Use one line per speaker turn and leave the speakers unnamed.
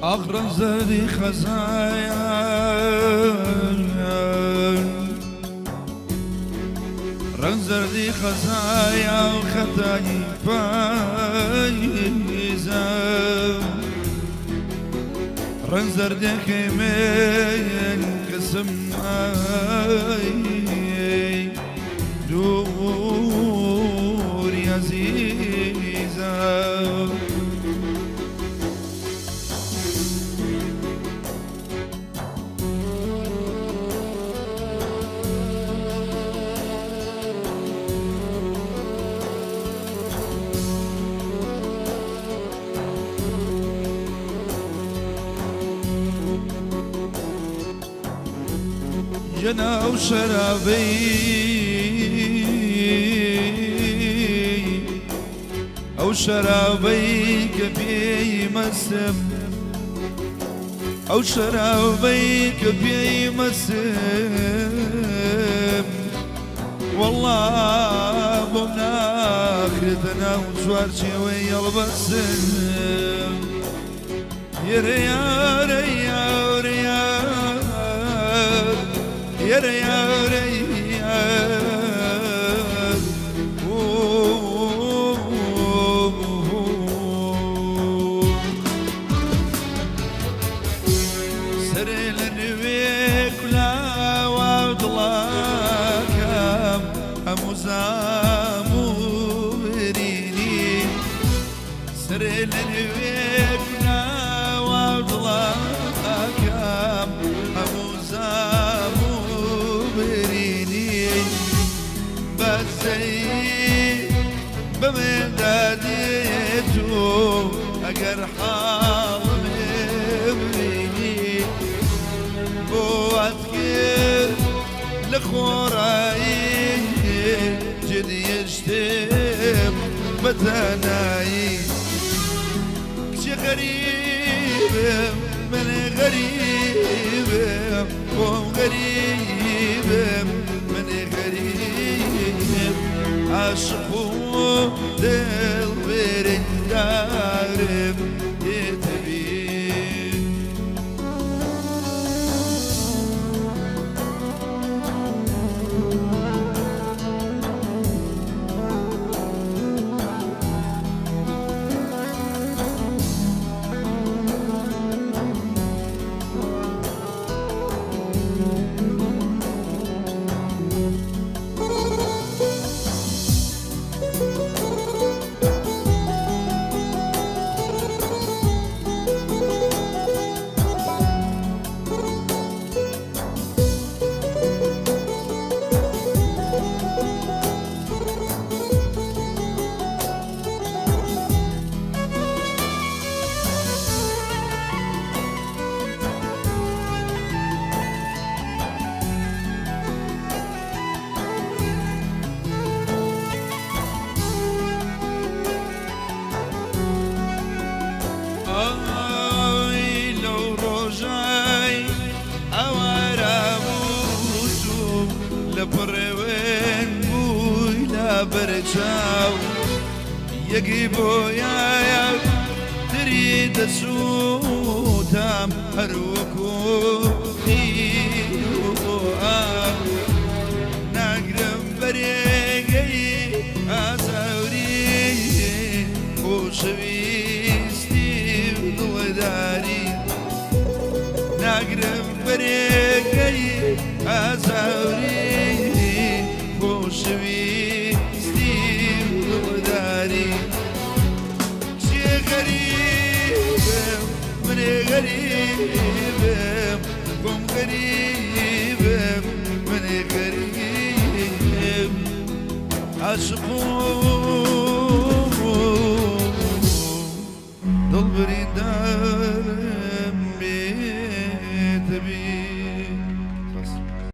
ئاخ ڕەنج زەردی خەزایە، ڕەنج زەردی خەزایە و خەتای پاییزە. ڕەنج زەردەکەی من کەسم دووری ئەزیزە. ژەنە ئەو شەرابەی، ئەو شەرابەی کە پێی مەستم، ئەو شەرابەی کە پێی مەستم، وەڵا بۆم ناخرێتە ناو چوارچێوەی هەڵبەستم. یەرە یارە یارە یار، یەرە یارە یار. سەرێ لە نوێ کولاوە دڵەکەم هەموو زام و برینی. سەرێ لە نوێ کولاوە دڵەکەم هەموو زام و برینی. بەزەیی بەمندا دێت و ئەگەر حاڵم ببینی، بۆ وات کرد لە خۆڕایی جدیشتم بە تەنایی. کچێ غەریبم من، غەریبم خۆم، غەریبم من، غەریب عاشق و دڵ بریندارم دێتە بیر. ئای لەو ڕۆژای ئاوارە بووت و لە پڕێوێن بووی لە بەرچاو، یەکی بۆیایە تری دەسووتام هەروەکو خین و ئاو. ناگرم بەرێگەی ئازاوری خۆشەویستی و دڵداری، ناگرم بەرێگەی ئازاوری خۆشەویستی و دڵداری. کچێ غەریبم منێ، غەریبم خۆم، غەریبم منێ، غەریب عاشق و